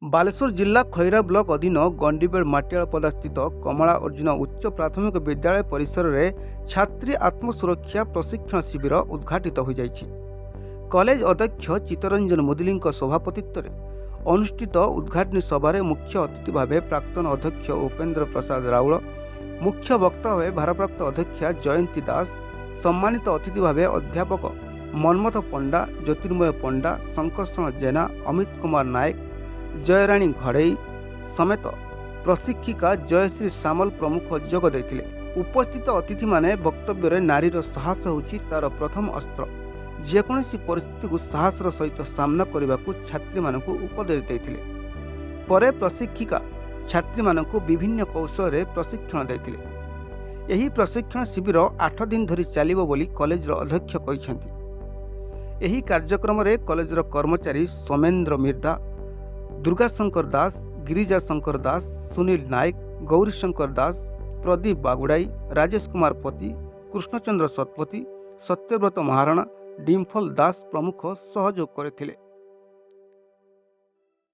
ବାଲେଶ୍ୱର ଜିଲ୍ଲା ଖଇରା ବ୍ଲକ ଅଧୀନ ଗଣ୍ଡିବେଡ଼ ମାଟିଆଳପଦା ସ୍ଥିତ କମଳା ଅର୍ଜୁନ ଉଚ୍ଚ ପ୍ରାଥମିକ ବିଦ୍ୟାଳୟ ପରିସରରେ ଛାତ୍ରୀ ଆତ୍ମସୁରକ୍ଷା ପ୍ରଶିକ୍ଷଣ ଶିବିର ଉଦ୍ଘାଟିତ ହୋଇଯାଇଛି। କଲେଜ ଅଧ୍ୟକ୍ଷ ଚିତ୍ତରଞ୍ଜନ ମୁଦୁଲିଙ୍କ ସଭାପତିତ୍ୱରେ ଅନୁଷ୍ଠିତ ଉଦ୍ଘାଟନୀ ସଭାରେ ମୁଖ୍ୟ ଅତିଥି ଭାବେ ପ୍ରାକ୍ତନ ଅଧ୍ୟକ୍ଷ ଉପେନ୍ଦ୍ର ପ୍ରସାଦ ରାଉଳ, ମୁଖ୍ୟ ବକ୍ତା ଭାବେ ଭାରପ୍ରାପ୍ତ ଅଧ୍ୟକ୍ଷା ଜୟନ୍ତୀ ଦାସ, ସମ୍ମାନିତ ଅତିଥି ଭାବେ ଅଧ୍ୟାପକ ମନ୍ମଥ ପଣ୍ଡା, ଜ୍ୟୋତିର୍ମୟ ପଣ୍ଡା, ଶଙ୍କର୍ଷଣ ଜେନା, ଅମିତ କୁମାର ନାୟକ, ଜୟରାଣୀ ଘଡ଼େଇ ସମେତ ପ୍ରଶିକ୍ଷିକା ଜୟଶ୍ରୀ ସାମଲ ପ୍ରମୁଖ ଯୋଗ ଦେଇଥିଲେ। ଉପସ୍ଥିତ ଅତିଥିମାନେ ବକ୍ତବ୍ୟରେ ନାରୀର ସାହସ ହେଉଛି ତାର ପ୍ରଥମ ଅସ୍ତ୍ର, ଯେକୌଣସି ପରିସ୍ଥିତିକୁ ସାହସର ସହିତ ସାମ୍ନା କରିବାକୁ ଛାତ୍ରୀମାନଙ୍କୁ ଉପଦେଶ ଦେଇଥିଲେ। ପରେ ପ୍ରଶିକ୍ଷିକା ଛାତ୍ରୀମାନଙ୍କୁ ବିଭିନ୍ନ କୌଶଳରେ ପ୍ରଶିକ୍ଷଣ ଦେଇଥିଲେ। ଏହି ପ୍ରଶିକ୍ଷଣ ଶିବିର 8 ଦିନ ଧରି ଚାଲିବ ବୋଲି କଲେଜର ଅଧ୍ୟକ୍ଷ କହିଛନ୍ତି। ଏହି କାର୍ଯ୍ୟକ୍ରମରେ କଲେଜର କର୍ମଚାରୀ ସୌମେନ୍ଦ୍ର ମିର୍ଦ୍ଧା, ଦୁର୍ଗାଶଙ୍କର ଦାସ, ଗିରିଜା ଶଙ୍କର ଦାସ, ସୁନୀଲ ନାୟକ, ଗୌରୀଶଙ୍କର ଦାସ, ପ୍ରଦୀପ ବାଗୁଡ଼ାଇ, ରାଜେଶ କୁମାର ପତି, କୃଷ୍ଣଚନ୍ଦ୍ର ଶତପଥୀ, ସତ୍ୟବ୍ରତ ମହାରଣା, ଡିମ୍ଫଲ ଦାସ ପ୍ରମୁଖ ସହଯୋଗ କରିଥିଲେ।